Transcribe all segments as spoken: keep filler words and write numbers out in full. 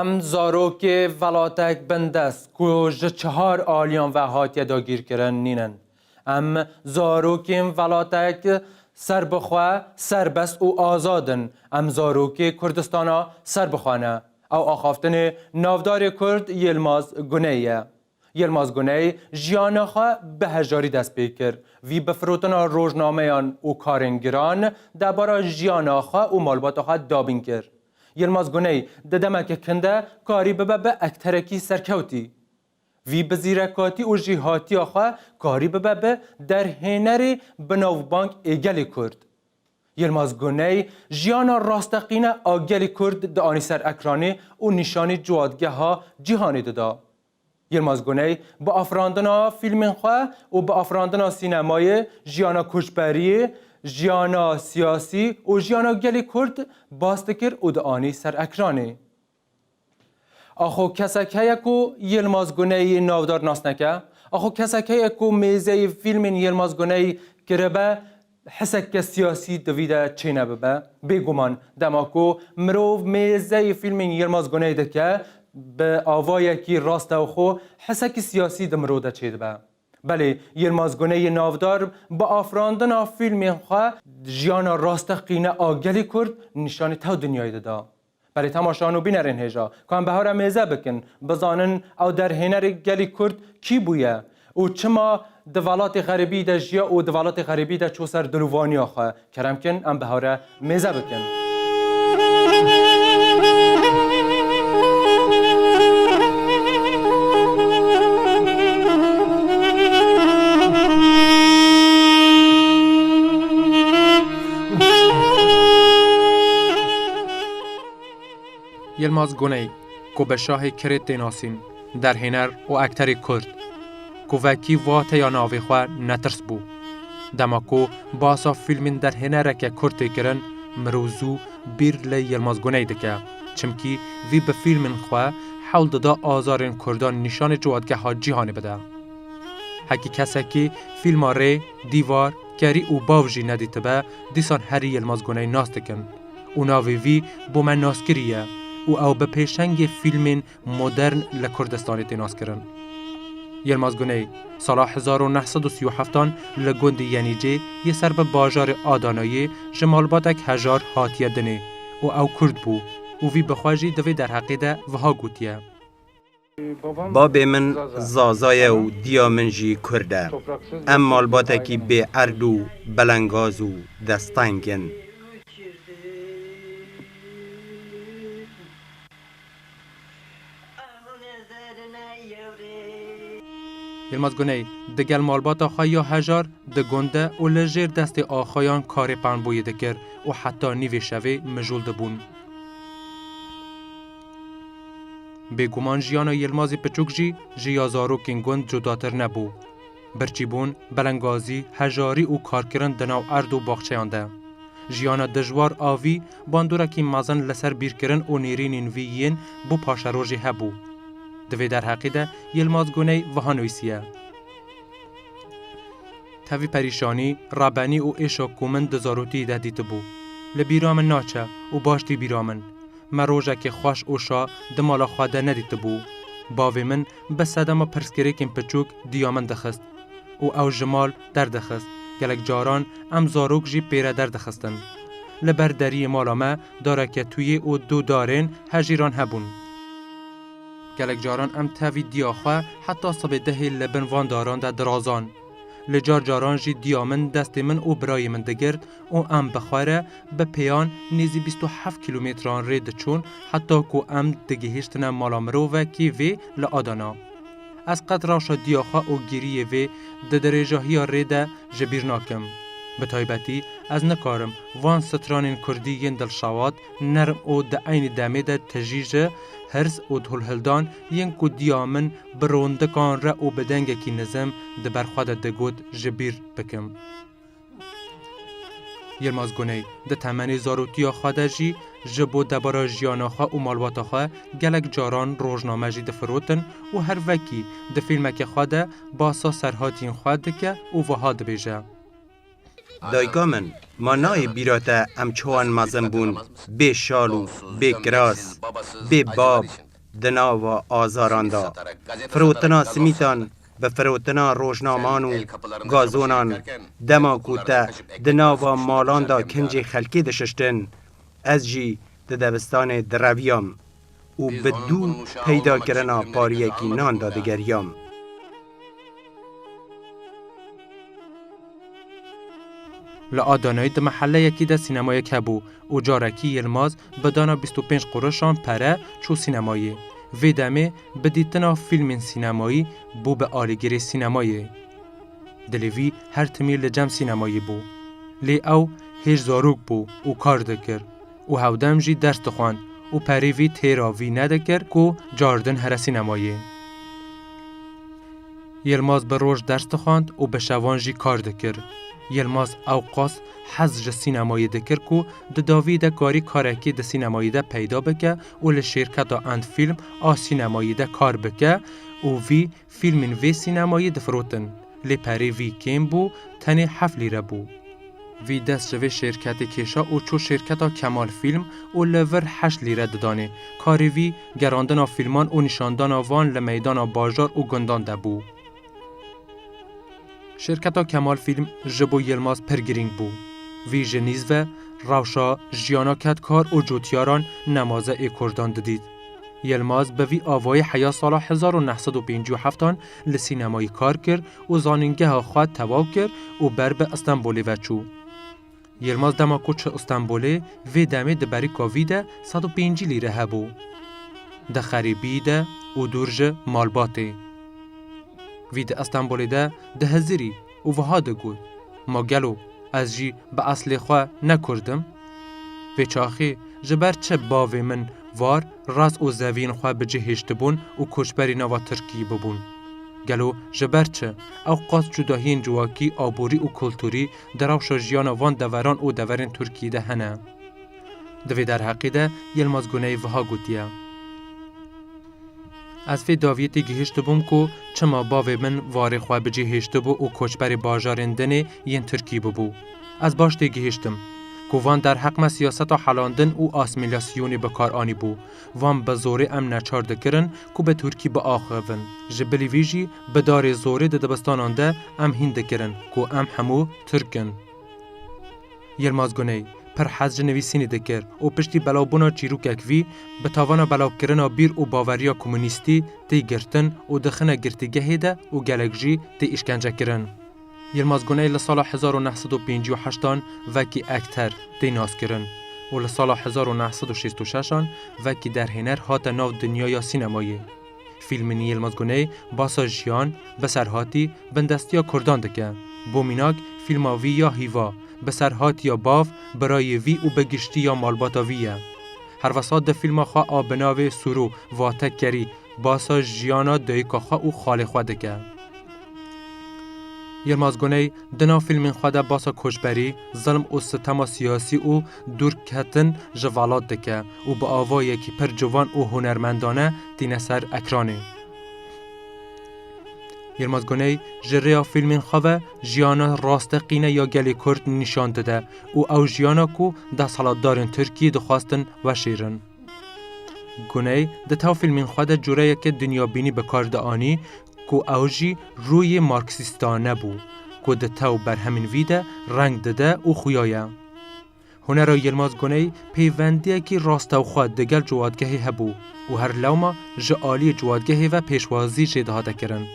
Em zarokê velatek bindest ku ji çihar aliyan ve hatiye dagîrkirin nînin. Em zarokên velatek serbixwe, serbest û azad in. Em zarokê Kurdistana serbixwe ne. Ew axaftinê navdarê Kurd Yilmaz Guney ye. Yilmaz Guney jiyana xwe bi hejarî dest pê kir. Vî bi firotina rojnameyan û karên giran debara jiyana xwe û malbata xwe dabîn kir. Yilmaz Guney di demeke kin de karî bibe bi ekterekî serkewtî. Vî bi zîrekatî û jêhatiya xwe karî bibe bi derhênerê binavbang ê gelê Kurd. Yilmaz Guney jiyana rasteqîne a gelê Kurd dianî ser ekranê û nîşanî ciwadgeha cîhanê dida. Yilmaz Guney bi afirandina fîlmên xwe û bi afirandina sînemayê, jiyana koçberiyê, jiyana siyasî û jiyana gelê Kurd bas dikir û dianî ser ekranê. Axo kesek heye ku Yilmaz Guneyî navdar nas neke? Axo kesek heye ku mêzeyê fîlmên Yilmaz Guneyî kiribe hiseke siyasî di vî de çênebibe? Bêguman, dema ku mirov mêzeyê fîlmên Yilmaz Guney dike, bi avayekî rastewxo hisekî siyasî di mirov de çêdibe. Belê, Yilmaz Guneyê navdar bi afirandina fîlmên xwe jiyana rasteqîne a gelê Kurd nîşanî tev dinyayê dida. Belê temaşan û bînerên hêja, ku em behewre mêze bikin, bizanin ew derhênerê gelî Kurd kî bûye û çima di velatê xeribî de jiya û di velatê xeribî de çû ser dilovaniya xwe. Kerem kin, em behewre mêze bikin. Yilmaz Guney, ku bi Şahê Kirê tê nasîn, derhêner û ekterê Kurd, ku vekî vateya navê xwe Netirs bû. Dema ku basa fîlmên derhênereke Kurd tê kirin, mirov zû bîr li Yilmaz Guney dike, çimkî vî bi fîlmên xwe hewl dida azarên Kurdan nîşanê ciwadgeha cîhanê bide. Hekî kesekî fîlma Rê, Dîvar, Kerî û Bav jî nedîtibe, dîsan herî Yilmaz Guney nas dikin û navê vî bo me naskirî ye û ew bi pêşengê fîlmên modern li Kurdistanê tê naskirin. Yilmaz Guney sala hezar û neh sed û sî û heftan li gundê Yenîcê yê ser bi bajarê Adanayê ji malbatek hejar hatiye dinê û ew Kurd bû û vî bi xwe jî di vê derheqê de wiha gotiye. Babê min Zaza ye û diya min jî Kurd e. Em malbatekî bê erd û belengaz û desteng in. Yilmaz Guney digel malbata xwe ya hejar di gund de û li jêr destê axayan karê penboyê dikir û heta nîvê şevê mijûl dibûn. Bêguman jiyana Yilmazê piçûk jî ji ya zarokên gund cudatir nebû. Birçîbûn, belengazî, hejarî û karkirin di nav erd û baxçeyan de. Jiyana dijwar a vî bandorekî mezin li ser bîrkirin û nêrînên vî yên bo paşerojê hebû. Di vê derheqê de Yilmaz Guney wiha nivîsiye. Tevî perîşanî, rebenî û êşa ku min di zarotiyê de dîtibû, li bîra min naçe û baş tê bîra min. Me rojekê xweş û şa di mala xwe de nedîtibû. Bavê min bi sedema pirsgirêkên piçûk diya min dixist û ew ji mal derdixist. Gelek caran em zarok jî pê re derdixistin. Li ber deriyê mala me dareke tuyê û du darên hejîran hebûn. Gelek caran em tevî diya xwe heta sibê dehê li bin van daran de dirazan. Li car caran jî diya min destê min û birayê min digirt û em bi xwe re bi pêyan nêzî bîst û heft kîlometran rê diçûn, heta ku em digihîştine mala mirovekî vê li Adana. Ez qet rewşa diya xwe û giriyê vê di dirêjahiya rê de ji bîr nakim. Bi taybetî ez nikarim van stranên kurdî yên dilşewat, nerm û di eynî demê de tijî ji hirs û holhildan yên ku diya min bi rondikan re û bi dengekî nizim di ber xwe de digot ji bîr bikim. Yilmaz Guney di temenê zarotiya xwe de jî ji bo debara jiyana xwe û malbata xwe gelek caran rojname jî difirotin û her wekî di fîlmeke xwe de basa serhatiyên xwe dike û wiha dibêje. Dayika min, ma nayê bîra te em çawan mezin bûn, bê şal û bê kiras, bê bab, di nava azaran de. Firotina simîtan, bi firotina rojnaman û gazonan, dema ku te di nava malan de kincê xelkê dişiştin, ez jî di debistanê direviyam û bi dû peydakirina pariyekî nan de digeriyam. Li Adanayê di meheleyekî de sînemayek hebû û carekî Yilmaz bi dana bîst û pênc qurişan pere çû sînemayê. Vê demê bi dîtina fîlmên sînemayî bû bi alîgirê sînemayê. Dilê vî her timî li cem sînemayê bû. Lê ew hêj zarok bû û kar dikir û hewdem jî ders dixwend û perê vî têra vî nedikir ku cardin here sînemayê. Yilmaz bi roj ders dixwend û bi şevan jî kar dikir. Yilmaz ewqas hez ji sînemayê dikir ku di dawî de karî karekê di sînemayê de peyda bike û li şêrketa Endfîlm a sînemayê de kar bike û vî fîlmên vê sînemayê difirotin. Lê perê vî kêm bû, tenê heft lîre bû. Vî dest ji vê şêrketê kêşa û çû şêrketa Kemal Fîlm û li vir heşt lîre didanê. Karê vî gerandina fîlman û nîşandana van li meydana bajar û gundan de bû. Şêrketa Kemal Fîlm ji bo Yilmaz pir girîng bû. Vî ji nîz ve rewşa jiyana kedkar û cotiyaran nemaze ê Kurdan didît. Yilmaz bi vî avayî heya sala hezar û neh sed û pêncî û heftan li sînemayî kar kir û zanîngeha xwe tewaw kir û ber bi Stenbolê ve çû. Yilmaz dema ku çû Stenbolê, vê demê di berîka vî de sed û pêncî lîre hebû. Di xerîbî de û dûr ji malbatê. Vî di Stenbolê de dihizirî û wiha digot, "Ma gelo ez jî bi eslê xwe ne kurd im?" Vê çaxê ji ber çi bavê min var rast û zeviyên xwe bi cih hêştibûn û koçberî nava Tirkiyê bibûn? Gelo ji ber çi ew qas cudahiyên civakî, aborî û kulturî di rewşa jiyana van deveran û deverên Tirkiyê de hene? Di vê derheqê de Yilmaz Guney wiha gotiye, "Ez vê dawiyê têgihiştibûm ku çima bavê min varê xwe bi cih hêştibû û koçberê bajarên dinê yên Tirkî bibû. Ez baş têgihiştim ku van derheq me siyaseta helandin û asîmîlasyonê bi kar anîbû. Van bi zorê em neçar dikirin ku bi Tirkî biaxivin. Ji bilî vî jî bi darê zorê di dibistanan de em hîn dikirin ku em hemû Tirk in." Yilmaz Guney pir hez ji nivîsînê dikir û piştî belawbûna çîrokek vî, bi tavana belawkirina bîr û baweriya komunîstî tê girtin û dixine girtîgehê de û gelek jî tê îşkencekirin. Yilmaz Guney li sala hezar û neh sed û pêncî û heştan wekî ekter tê naskirin û li sala hezar û neh sed û şêst û şeşan wekî derhêner hate nav dinyaya sînemayê. Fîlmên Yilmaz Guney basa jiyan, biserhatî, bindestiya Kurdan dike. Bo mînak, fîlma vî ya Hîva, biserhatiya bav, birayê vî û bi giştî ya malbata vî ye. Herwesa di fîlma xwe a bi navê Sûrû, Vate Kerî, basa jiyana dayika xwe û xalê xwe dike. Yilmaz Guney di nav fîlmên xwe de basa koçberî, zilm û sitema siyasî û dûrketin ji welat dike û bi avayekî pir ciwan û hunermendane tîne ser ekranê. Yilmaz Guney ji rêya fîlmên xwe ve jiyana rasteqîne ya gelê Kurd nîşan dide û ew jiyana ku desthilatdarên Tirkiyê dixwestin veşêrin. Guney di tev fîlmên xwe de cureyeke dinyabînî bi kar dianî ku ew jî rûyê marksîstane bû, ku di tev berhemên vî de reng dide û xuya ye. Hunera Yilmaz Guney peywendiyekî rastewxwe digel ciwatgehê hebû û her lewma ji aliyê ciwatgehê ve pêşwazî jê dihate kirin.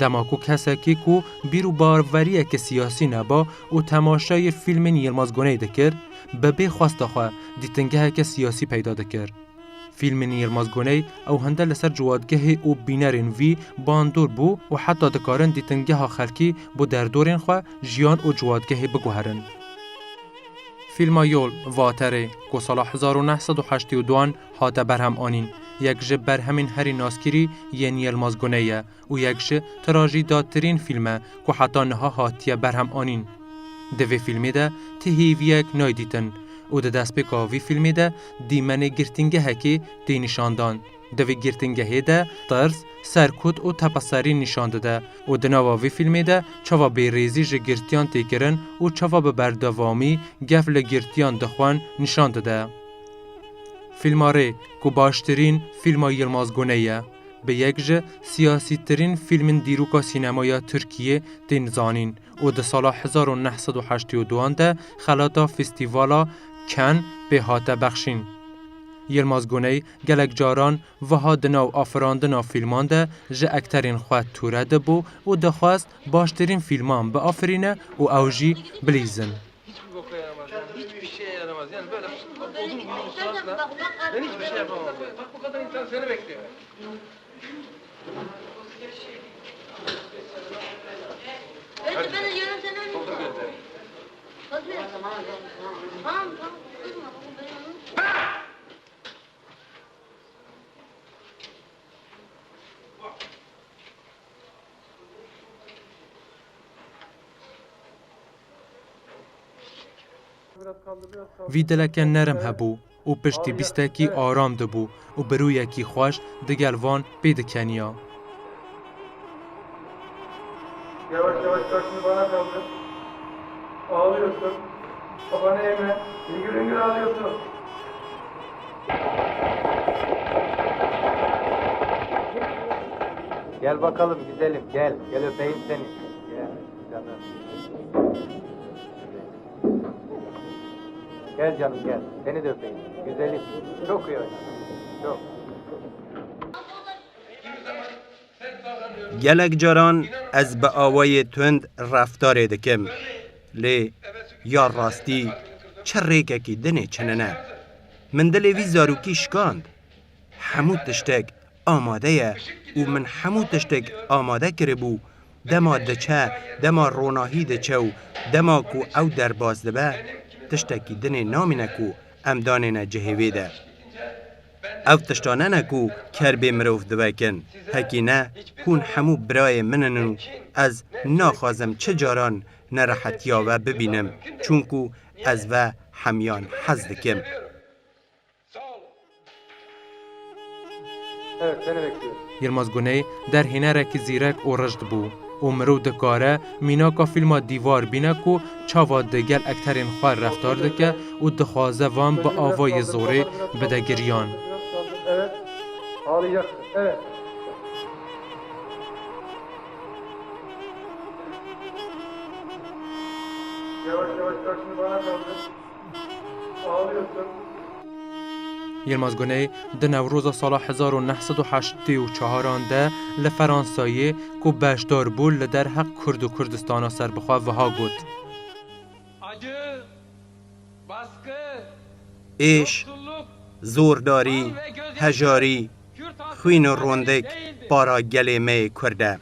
Dema ku kesekî ku bîr û baweriyeke siyasî neba û temaşeyê fîlmên Yilmaz Guney dikir, bi bê xwesta xwe dîtingeheke siyasî peyda dikir. Fîlmên Yilmaz Guney ew hinde li ser ciwatgehê û bînerên vî bandor bû û heta dikarin dîtingeha xelkî bo derdorên xwe, jiyan û ciwatgehê biguherin. Fîlma Yol, Vaterê, ku sala hezar û neh sed û heştê û duan hate berhem anîn, yek ji berhemên herî naskirî yên Yilmaz Guney ye û yek ji trajîdatirîn fîlm e ku heta niha hatiye berhem anîn. Di vê fîlmê de ti hêviyek nayê dîtin û di destpêka vî fîlmê de dîmenê girtîngehekê tê nîşandan. Di vê girtîngehê de tirs, serkut û tepeserî nîşan dide û di nava vî fîlmê de çawa bêrêzî ji girtiyan tê kirin û çawa bi berdewamî gef li girtiyan dixwen nîşan dide. Fîlma Rê, ku baştirîn fîlma Yilmaz Guney ye, bi yek ji siyasîtirîn fîlmên dîroka sînemaya Tirkiyê tên zanîn û di sala hezar û neh sed û heştê û duan de xelata Festîvala Cannes pê hate bexşîn. Yilmaz Guney gelek caran wiha di nav afirandina fîlman de ji ekterên xwe tûre dibû û dixwest baştirîn fîlman biafirîne û ew jî bilîzin. Hiçbir boka yaramaz yani. Hiçbir şeye yaramaz. Yani böyle odun gibi bir suratla ben hiçbir şey yapamam. Bak, bu kadar insan seni bekliyor. Önce ben yarın seni önce. Tamam, tamam. Kızma, ben onu. Vî dileke nerm hebû û piştî bîstekî aram dibû û bi rûyekî xweş digel van pê dikeniya. Yavaş yavaş başını bana kaldır. Ağlıyorsun. Kafanı eğme. Hüngür hüngür ağlıyorsun. Gel bakalım güzelim, gel. Gel öpeyim seni. Gel canım. Gel canım, gel. Seni de öpeyim. Güzelim. Çok iyi oynadın. Çok. Gelek caran ez bi awayê tund reftarê dikim. Lê ya rastî çi rêkekî dinê çinine. Min dilê vî zarokî şikand. Hemû tiştek amade ye û min hemû tiştek amade kiribû. Dema diçe, dema ronahî diçe û dema ku ew derbas dibe, tiştekî dinê namîne ku em danêne cihê wê de. Ev tiştane ne ku kerbê mirov divekin. Hekî ne, hûn hemû birayê min in û ez naxwazim çi caran nerehetiya we bibînim, çunku ez ve hemiyan hez dikim. Evet, seni bekliyorum. Yilmaz Guney derhênerekî zîrek û rijd bû û mirov dikare mînaka fîlma Dîvar bîne ku çawa digel ekterên xwe reftar dike û dixwaze van bi avayê zorê bide giriyan. Evet, ağlayacaksın. Evet. Yavaş yavaş başını bana kaldır. Ağlıyorsun. Yilmaz Guney di Newroza sala hezar û neh sed û heştê û çaran de li Fransayê ku beşdar bû li derheq Kurd û Kurdistana serbixwe wiha got. Acı, baskı, Êş, zordarî, hejarî, xwîn û rondik para gelê me yê Kurd e.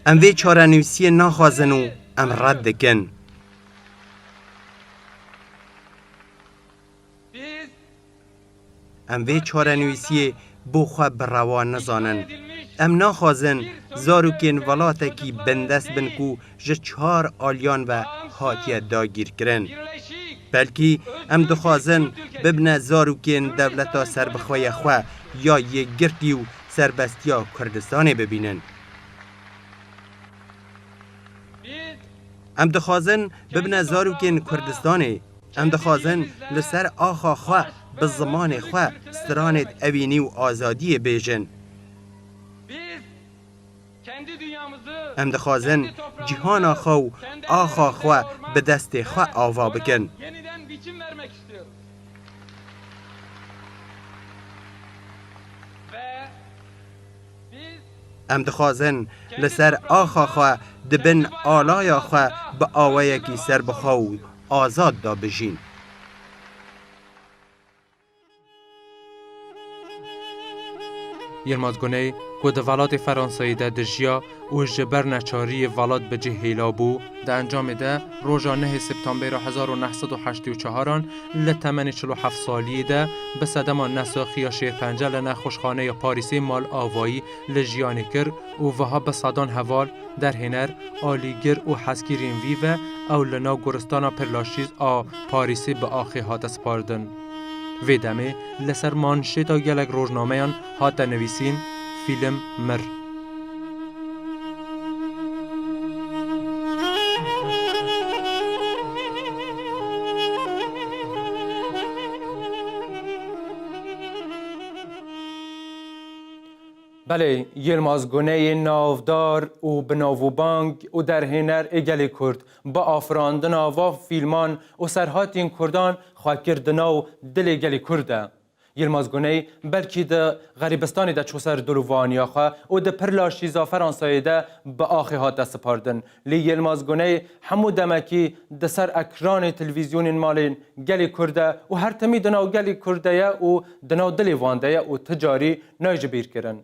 Em vê çarenivîsiyê naxwazin û em red dikin. Em vê çarenivîsiyê bo xwe bi rewa nizanin. Em naxwazin zarokên welatekî bindest bin ku ji çar aliyan ve hatiye dagîrkirin. Belkî em dixwazin bibine zarokên dewleta serbixweya xwe ya yekgirtî û serbestiya Kurdistanê bibînin. Em dixwazin bibine zarokên Kurdistanê. Em dixwazin li ser axa xwe, bi zimanê xwe, stranêd evînî û azadiyê bêjin. Em dixwazin cîhana xwe û axa xwe bi destê xwe ava bikin. Em dixwazin li ser axa xwe di bin alaya xwe bi awayekî serbixwe û azad de bijîn. Yilmaz Guney, ku di welatê Fransayê de dijiya û ji ber neçariyê welat bi cih hêla bû, di encamê de roja nehê Septembera hezar û neh sed û heştê û çaran li temenê çil û heft saliyê de bi sedema nesaxiya şêrpence li nexweşxaneya Parîsê mal avayî li jiyanê kir û wiha bi sedan heval, derhêner, alîgir û hezkirên vî ve ew li nav goristana Père Lachaise a Parîsê bi axê hate spardin. Vê demê li ser manşêta gelek rojnameyan hate nivîsîn, fîlm mir. Belê, Yilmaz Guneyê navdar û bi nav û bang û derhêner ê gelê Kurd, bi afirandina van fîlman û serhatiyên Kurdan xwe kir di nav dilê gelê Kurd de. Yilmaz Guney belkî di xerîbistanê de çû ser dil û vaniya xwe û di pirla şîza Fransayê de bi axê hate sipardin. Lê Yilmaz Guney hemû demekî di ser ekranê televîzyonên malên gelê Kurd de û her timî di nav gelê Kurd de ye û di nav dilê wan de ye û ti carî nayê ji bîr kirin.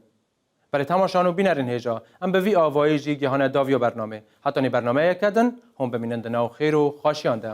Belê temaşan û bînerên hêja, em bi vî avayî jî gihane daviya bernamê. Hetanî bernameyeke din, hûn bimînin di nav xêr û xweşiyan de.